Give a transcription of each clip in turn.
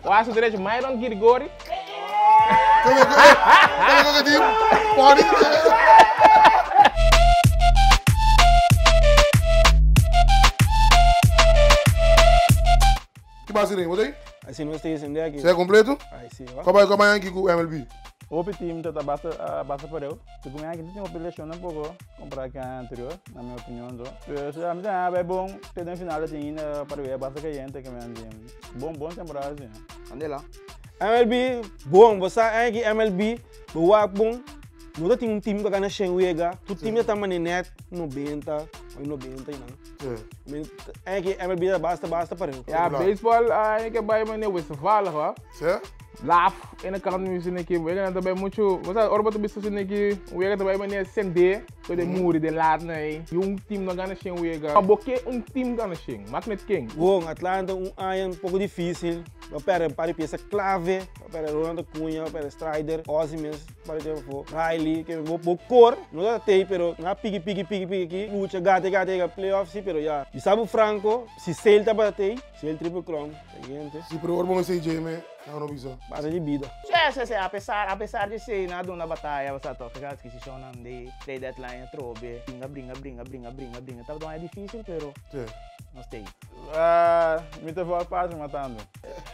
Wak su derecho Myron Girgori. Ki base den? Bo ta ei? Así nos ta diciendo aki. Sea completo? Ay, sí, wa. Kaba kaba Yankee ku MLB? Hopi team ta ta basta basta pareu. Segun Yankee tin hopi lesionnan poko compara ku aña anterior, na mi opinion so. Pero si ami ta haña bai bon te den final ta tin ainda pareu basta cayente ke men tin. Bon bon temporada si. Candela. MLB bon, bo sa aña ki MLB bo wak bon no ta tin un team ku a gana shen wega, tur team ta ta mane net 90 o 90 y nan. Aña ki MLB ta basta basta pareu. Ja, baseball aña ke bai mane wisselvallig hoor. Sí? Laf in de kant mi sine ki wega nan ta bai muchu, bo sa ora bo ta bisa sine ki wega ta bai mane sende ku den muri den laat nan ei, un team no gana shen wega. Ma bo ke un team gana shen, mak net ken. Bon, Atlanta un aña un poko dificil, bo a perde un par di pieza clave, bo a perde Ronald Acuña, bo a perde Strider, Ozzie mes un par di tempo afo, Riley, ke bo bo kor no ta tei pero nan a piki piki piki piki aki, lucha gata gata yega playoff si pero ya, bisa bo franco si Sale tabata tei, Sale triple crown. Siguiente. Si, pero ora bo mester dje me, nan no bisa. Base di bida. Sí, sí, sí, apesar, apesar di esei nan a duna bataya, bo sa toch, e adkisishonnan di trade deadline atrobe, bringa, bringa, bringa, bringa, bringa, bringa, tabata un aña dificil, pero Sí. nos ta ei. Mi ta vòl fácil matando.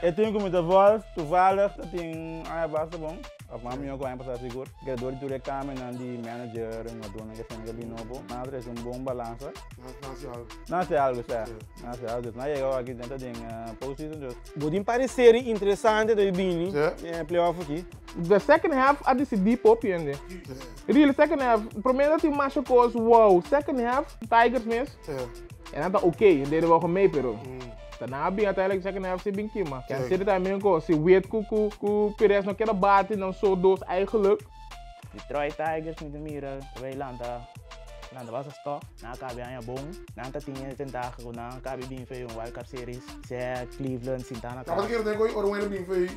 E tin ku mi ta vòl, toevallig ta tin aña basta bon. Of mas mihó ku aña pasá sigur. Kere dor di tur e kambionan di manager, hungadónan ke esnan ke bin nobo, nan a trese un bon balansa. Nan hasi algu. Nan hasi algu, sè. Nan hasi algu. Nan yega aki dentro den postseason dus. Bo tin par di seri interesante ta bini den e playoff aki. The second half a disidí popi hende. Really second half, promé ta tin masha kos wow, second half Tigers mes e nan ta ok, hende riba ojo mee pero ta nan a bin uiteindelijk second half si bin kima. Kansas City tambe men kos, si Witt ku ku ku Perez no keda bati nan so dos eigenlijk. Detroit Tigers mi ta mira ta bay lanta lanta basta stock nan a cabe aña bon nan ta tin e ventaha cu nan a cabe bin fey un wild card series sea Cleveland Sintana Tabata kere den koe ora un hende bin fey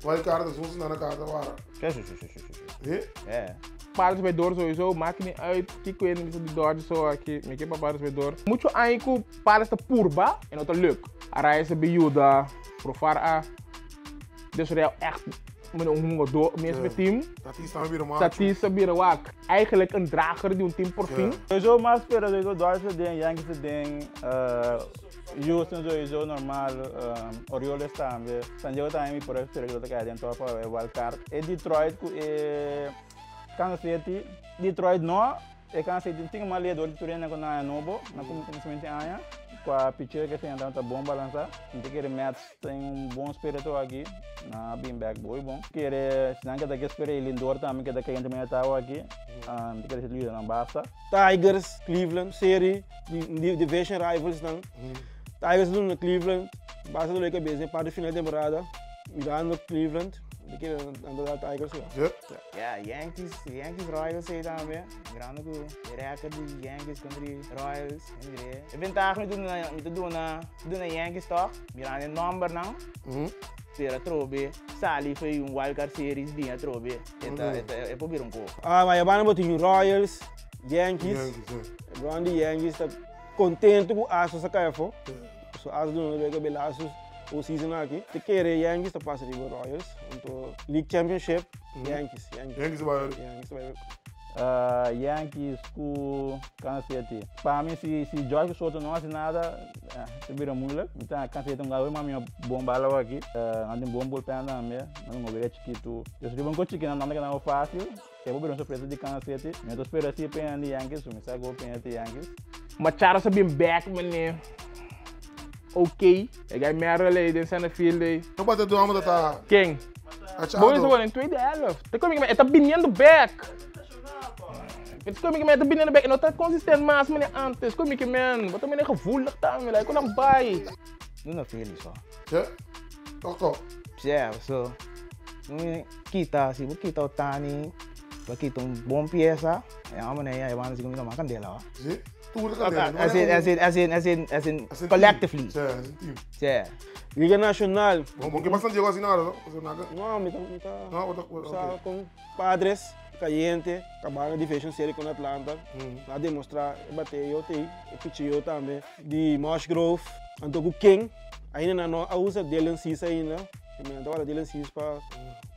wild card esun Sintana card ta wara. Si si si si si. Si? Yeah. Padres bay door sowieso, maakt niet uit kiko hende bisa di Dodgers so aki, mi ke pa Padres bay door. Mucho aña cu Padres ta purba e no ta luk. Arraez a bin yuda, Profar a desorea echt Mene un hungador mes be team. Tatis tambe bira macho. Tatis a bira wak. Eigenlijk een drager di un team por fin. Sowieso mas spera sowieso Dodgers ta den, Yankees ta den, Houston sowieso normal, Orioles tambe. San Diego tambe mi por a spera ku lo ta kai den top pa e wild card. E Detroit ku e Kansas City, Detroit no. E kan si tin mas leador di tur hende ku na aña nobo, na kuminsamentu di aña, kua picheo ke siña ta bon balansá. Mi ta kere Mets tin un bon spirito aki, nan a bin bèk boy bon. Kere si nan keda ke spera e Lindor tambe keda kayente medio tawa aki, mi ta kere si yuda nan basta. Tigers, Cleveland, serie di division rivals nan. Tigers a duna Cleveland basta dolor di cabeza den parti final di temporada, mirando Cleveland, mi ta kere nan ta da Tigers ya. Ya, Yankees, Yankees Royals ei tambe. Mirando ku e record di Yankees kontra di Royals, mi mir'é. E ventaha mi duna, mi ta duna, duna Yankees tòg, mirando e nòmbernan, pero atrobe sali fo'i un Wild Card Series bin atrobe, e ta, e ta, e por bira un kos. Ah, ma yabana bo tin Royals, Yankees. Yankees, E brònde di Yankees ta kontentu ku Astros a kai afó. So Astros duna un wega bela Astros o season aki. Te kere Yankees ta pasa riba Royals. Anto League Championship, Yankees, Yankees. Yankees bai. Yankees bai. Yankees ku Kansas City. Pa mi si si Josh ku Soto no hasi nada, ta bira moeilijk. Mi ta Kansas City un galo mas mihó bon bala aki. Nan tin bon bullpen tambe. Nan tin un wega chikitu. Dus riba un kos chiki nan ta keda fácil. E por bira un sorpresa di Kansas City. Mi no ta spera si e peña di Yankees, so mi sa ku peña di Yankees. Machado sa bin bek meneer. Ok. E guy Merrill ei den center field ei. No bate do amo ta. Ken? Machado. Bo bisa den tweede helft. Te komi e ta biniendo bek. Te komi e ta biniendo bek. E no ta consistent mas meneer antes. Komi ke man. Bo ta meneer gevoelig tambe. Like kon nan bai. Doe no Phillies hoor. Ja? Toch toch? Ja, so. Kita, si bo kita Otani, bo kita un bon piesa, e hombernan ei a banda si cuminsa toma candela ho. Si, tur ta candela. As in, as in, as in, as in, as in, collectively. Si, as in team. Si. Liga Nacional. Bo bo ke pa San Diego asi nada no? Pasobra nada. No, mi ta, mi ta. No, bo ta, ok. Sa con Padres, Cayente, cabana Division Series con Atlanta. Nan a demostra e bateo t'ei, e picheo tambe di Musgrove. Anto cu ken, ainda nan no a usa Dylan Cease ainda. Mi ta wara Dylan Cease pa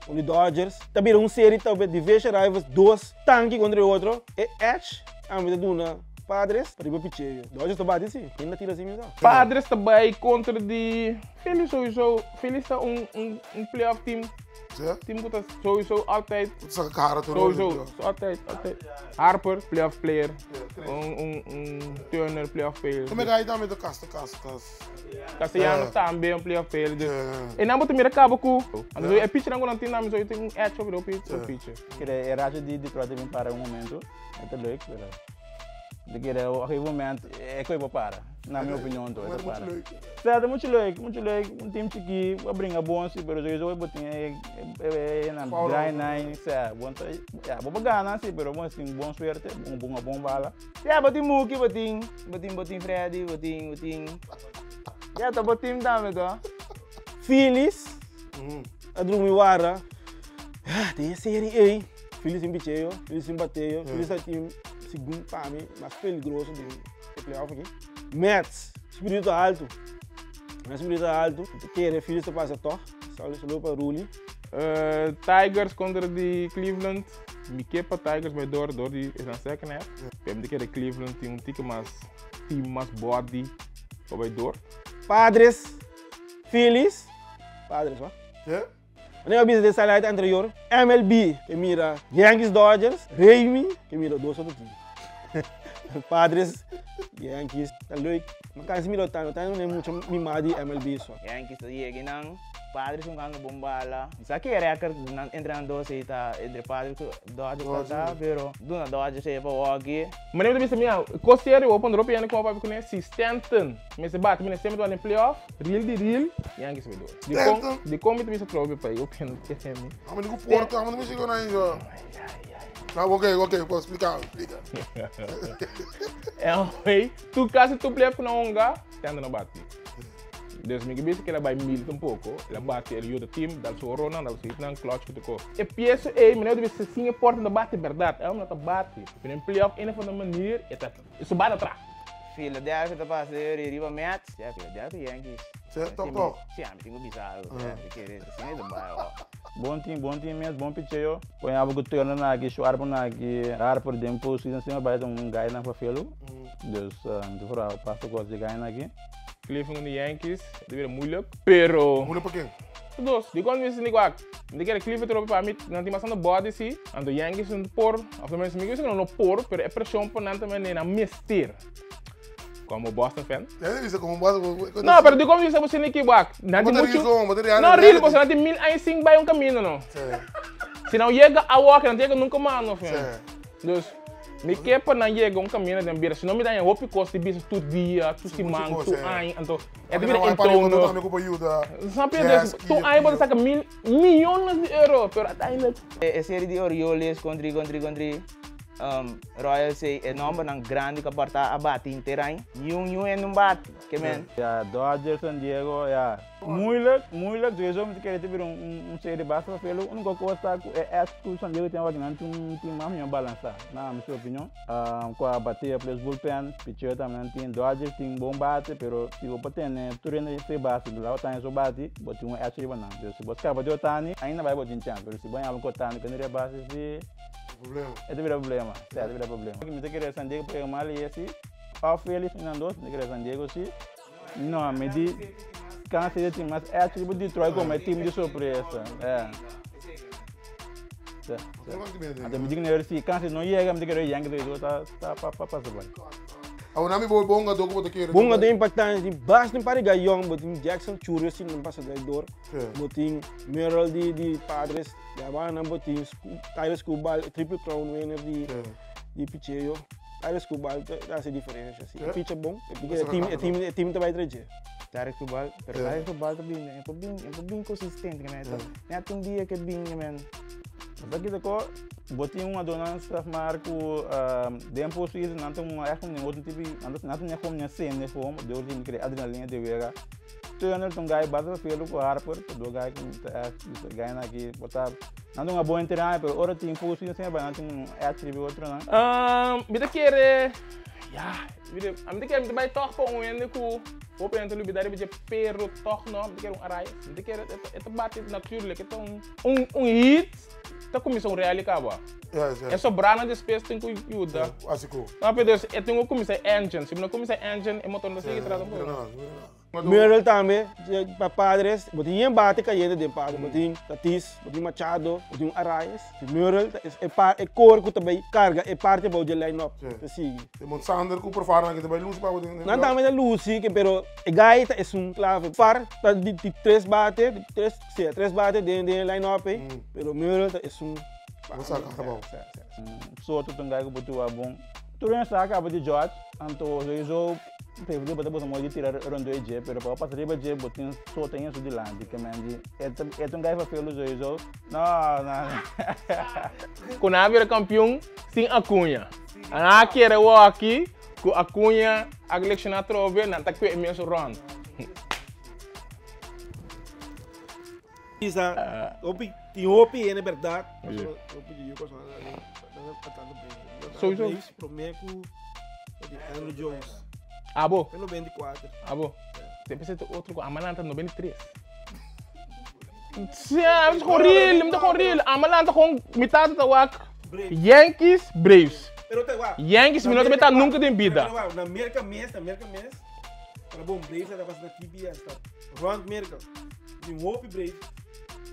un di Dodgers. Ta bira un serie ta division rivals, dos tanki contra e otro. E edge ami ta duna Padres riba picheo. Dodgers ta bati si, ken ta tira si mi sa. Padres ta bay contra di Phillies sowieso. Phillies ta un un un playoff team. Sí? Team cu ta sowieso altijd. Cu ta saca cara tur Sowieso, altijd, altijd. Harper, playoff player. Un un un Turner, playoff player. Come gai tambe ta kas kas kas. Castellanos tambe un playoff player. Dus e nan bo ta mira caba cu anto e pitcher nan cu nan tin nan mi so tin un edge over de hopi pitcher. Kere e racha di Detroit a bin para un momento. E ta leuk, pero di kere op een gegeven moment e koe por para. Na mi opinion to, e ta para. Sa, ta mucho leuk, mucho leuk. Un team chiki, a bringa bon si, pero sowieso bo tin e e nan draai nine, sa, bon ta, ya, bo por gana si, pero bo tin bon suerte, un bon bon bala. Ya, bo tin Mookie, bo tin, bo tin, bo tin Freddie, bo tin, bo tin. Ya, ta bo team tambe to. Phillies a drumi wara. Ah, den e serie ei, Phillies tin picheo, Phillies tin bateo, Phillies ta team segun pa mi mas peligroso den e playoff aki. Mets, spiritu ta alto. Nan spiritu ta alto. Mi ta kere Phillies ta pasa tog. Saludo pa Ruli. Tigers kontra di Cleveland. Mi ke pa Tigers bai door door di esnan second half. Pero mi ta kere Cleveland tin un tiki mas team, mas body pa bai door. Padres, Phillies. Padres, wa? Yeah. Wanneer we bisa den highlight anterior, MLB ke mira Yankees Dodgers, Remy ke mira dos otro team. Padres, Yankees, ta leuk. Ma kan si mira otano, otano no mucho mi ma di MLB so. Yankees ta yega nan, Padres un gana bon bala. Sa ke record nan entre nan dos ei ta entre Padres ku Dodgers ta ta, pero duna Dodgers ei pa hockey. Manera mi ta bisa mi a kos serio bo pon ropi yende kuma papia kuné si Stanton mester bati mester semper ta bati den playoff real di real Yankees bai door. Dikon dikon mi ta bisa trobe pa yo peno kere mi. Amo di ku porta amo di mishi na injo. Na ok ok po splika splika. Anyway tu kasi tu playoff ku nan hunga Stanton a bati. Dus mi ke bisa ku el a bai mil tampoko el a bati el yuda team dal su oronan dal su hitnan clutch ku tur kos. E pieso ei mi no ta bisa sin e porta no ta bati bèrdat el no ta bati. Pero den playoff een of ander manier e ta e su banda tra. Philadelphia ta pasa e riba Mets. Ja, Philadelphia Yankees. Sí, toch toch. Sí, ami tin ku bisa algo. Ja, mi kere asina e ta bai oh. Bon team, bon team mes, bon picheo. Pon abo ku Turner na aki, Schwarber na aki, Harper den postseason semper bai ta un guy nan vervelu. Dus mi ta vooral pasa kos di guy nan aki. Cleveland di Yankees, ta bira moeilijk, pero. Moeilijk pa ken? Pa dos. Dikon mi sinti ku ak? Mi ta kere Cleveland trobe pa mi, nan tin bastante body si, anto Yankees no por, of tenminste mi ke bisa ku nan no por, pero e preshon pa nan ta manera nan mester. Komo Boston fan. Ya ta bisa komo Boston. No, pero dikon mi bisa bo sinti ki wak? Nan tin muchu. No, really, pasobra nan tin mil aña sin bai un kaminda no. Si nan yega awor, nan ta yega nunka mas no, fin. Dus, mi ke pa nan yega un kaminda den bida, si no mi ta haña hopi kos di bisa tur dia, tur siman, tur aña, anto e ta bira entono. Snap je? Dus tur aña bo ta saka mil, miyones di euro, pero uiteindelijk. E serie di Orioles kontri kontri kontri Royals ei e nombernan grandi ku a porta a bati henter aña, niun niun hende un bati, ke men. Ya, Dodgers, San Diego, ya. Moeilijk, moeilijk. Sowieso mi ta kere ta bira un serie basta papel. Unico cos ta cu e edge cu San Diego tin awor nan tin un team mas mihor balansa, na mi opinion. Cu a batea plus bullpen, picheo tambe nan tin. Dodgers tin bon bate, pero si bo por tene tur hende fe base, la Ohtani so bati, bo tin un edge riba nan. Pero si bo scapa di Ohtani, ainda bai bo tin chance. Pero si bo yama cu Ohtani cu no base si, e ta bira problema. Si, e ta bira problema. Mi ta kere San Diego pega mal y asi, of Phillies, nan dos, mi ta kere San Diego si. No, mi di Kansas City tin mas edge riba Detroit como e team di sorpresa. Eh. Sí, sí. Anto mi di ku si Kansas City no yega, mi ta kere Yankees sowieso ta ta pa pa pasa bai. Awor mi bo bon hungadó ku bo ta kere. Bon hungadó impactante tin basta un par di gayòn, bo tin Jackson Chourio si no pasa drai dor, bo tin Merrill di di Padres, di Habana, bo tin Tyler Skubal, triple crown winner di di picheo. Tyler Skubal ta hasi diferencia si. E picha bon, e team e team e team ta bai trae dje. Tyler Skubal, pero Tyler Skubal ta bin, e por bin, e por bin consistente, ke men, net un dia ke bin, ke men. Bo ta kita ko, bo tin un adonan zeg maar ku den postseason nan ta un echt un otro tipo, nan ta nan ta gewoon nan sende gewoon, dor di kre adrenaline di wega. Turner ta un guy basta felu ku Harper, ta dos guy ku ta echt bisa guynan aki bo ta nan ta un bon entrenador pero ora tin postseason semper nan tin un edge riba e otronan. Mi ta kere, ya, mi ta kere mi ta bai tòg pa un hende ku. Hopi hende ta lubida riba dje pero tog no, mi ta kere un Arraez. Mi ta kere e ta bati natuurlijk, e ta un un un hit ta kuminsa un rally kaba. Yes, E yes. sobranan despues tin ku yuda. Asi ku. No, pero dus e tin ku kuminsa e engine. Si bo no kuminsa e engine, e motor no ta sigui tras tampoco. Mira na, mira na. Murrell tambe, pa Padres, bo tin yen bate cayente den Padres, bo tin Tatis, bo tin Machado, bo tin un Arraez. Si Murrell ta e pa e core cu ta bay carga e parti abou dje line-up ta sigui. Tin Sander cu Profar nan ke ta bay luci pa bo den. Nan tambe ta luci ke pero e guy ta esun clave. Far ta di tres bate, di tres, si, tres bate den den e line-up ey, pero Murrell ta esun. Bo sa cara abou. Soto ta un guy cu bo tuba bon. Tur hende sa caba di George, anto sowieso. Preferi bo ta boso modo di tira rondó e dje, pero pa bo pasa riba dje bo tin sota en su dilanti, ke men di e ta e ta un gai fafelu sowieso. No, no. Ku nan a bira kampion sin Acuña. Nan a kere wòki ku Acuña a lekshoná atrobe, nan ta kue e mesun rònt. Isa, hopi, tin hopi hende berdad. Hopi di yu persona Atlanta Braves. Sowieso. Braves prome ku di Andrew Jones. Abo. Fe 94. Abo. Te pensé te otro ku Amalanta 93. Ja, het is gewoon real, het is gewoon real. Amalanta gewoon, mi tata ta wak. Yankees, Braves. Pero te wak. Yankees, mi no ta beta nunca den bida. Na Merca mes, na Merca mes. Pero bon, Braves ta pasa na TBS ta. Rond Merca. Tin hopi Braves.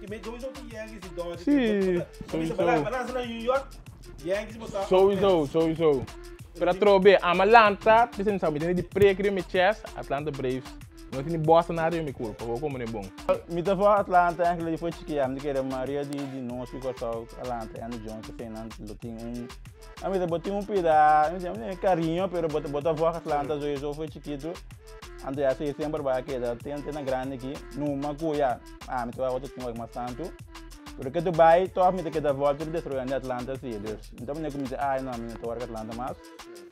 Ti me sowieso tin Yankees y Dodgers. Sí, sowieso. Balansa na New York, Yankees bota. Sowieso, sowieso. Pero atrobe, ama lanta, dicen sa mi tene di prik riba mi chest, Atlanta Braves. No tene Boston nada riba mi curpa, bo como ne bon. Mi ta for Atlanta eigenlijk di for chikia, mi ta kere mayoria di di nos di Kòrsou Atlanta, Andrew Jones eseinan lo tin un, a mi ta bo tin un pida, mi tin cariño pero bo ta bo ta for Atlanta sowieso for chikitu. Anto ya si semper bai a keda ten te na grandi aki, numa ku ya ami ta bai otro tin wak mas tantu. Pero ke tu bai tòg mi ta keda vòlta di destruyendo Atlanta si. Dus mi ta pone ku mi di ay no mi no ta wòrk Atlanta mas.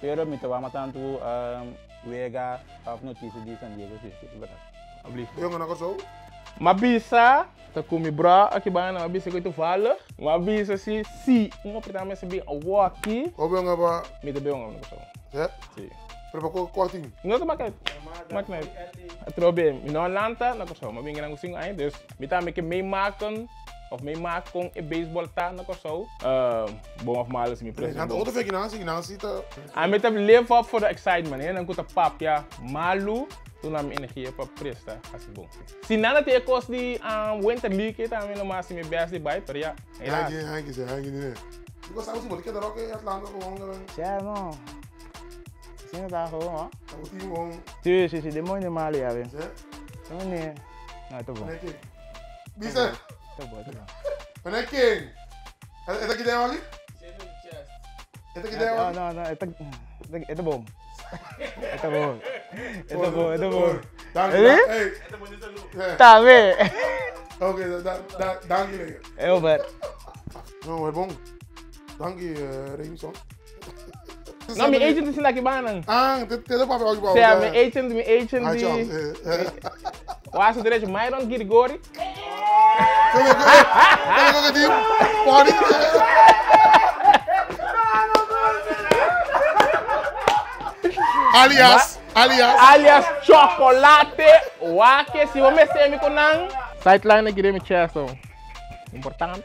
Pero mi ta wak mas tantu wega òf notisia di San Diego si, si ta bèrdat. Alblief. Jongen na Kòrsou. M'a bisa ta ku mi bro aki banda m'a bisa ku e toevallig. M'a bisa si si un oportunidat mester bin awoki. Hopi jongen pa. Mi ta bin jongen na Kòrsou. Ja? Si. Pero pa kua kua team? No ta mak uit. Mak niet uit. Atrobe, mi no a lanta na Kòrsou. Mi a bin gran ku sinku aña, dus mi tambe ke meemaken of meemaak kon e beisbòl ta na Kòrsou. Bon of malo si mi presi Nan ta bon. otro feki nan si nan si ta. Ami ta live up for the excitement. Hendenan ku ta papia malu, duna mi energia pa presta hasi bon. Si nan a tin e kos di winter league ei tambe lo mas hasi mi best di bai, pero ya, helaas. Hanky, hanky si, hanky di ne. Di kos sabi si bo ta keda rock e Atlanta ku hon. Sha no. Asina ta gewoon ho. Ta bo team gewoon. Si si si den mooi malu ya be. Si. No nee. No ta bon. Meneer King. Bisa. Ta bon ta bon. Meneer King. E ta kida aki? E ta kida No aki? no no e ta e ta bon. E ta bon. E ta bon e ta bon. Danki. Eh? Hey. Ta be. Oké, da da danki meneer. Heel vet. No, het bon. Danki Remison. No, mi agent ta sinta aki banan. Ah, te te papia aki Sea, mi agent, mi agent Ai, di... tjau. Wak su derecho, Myron Girigori. Kom kom kom team. Party. Alias, alias. Alias Chocolate. Wak si bo mester mi ku nan. Sideline aki den mi chest. Importante.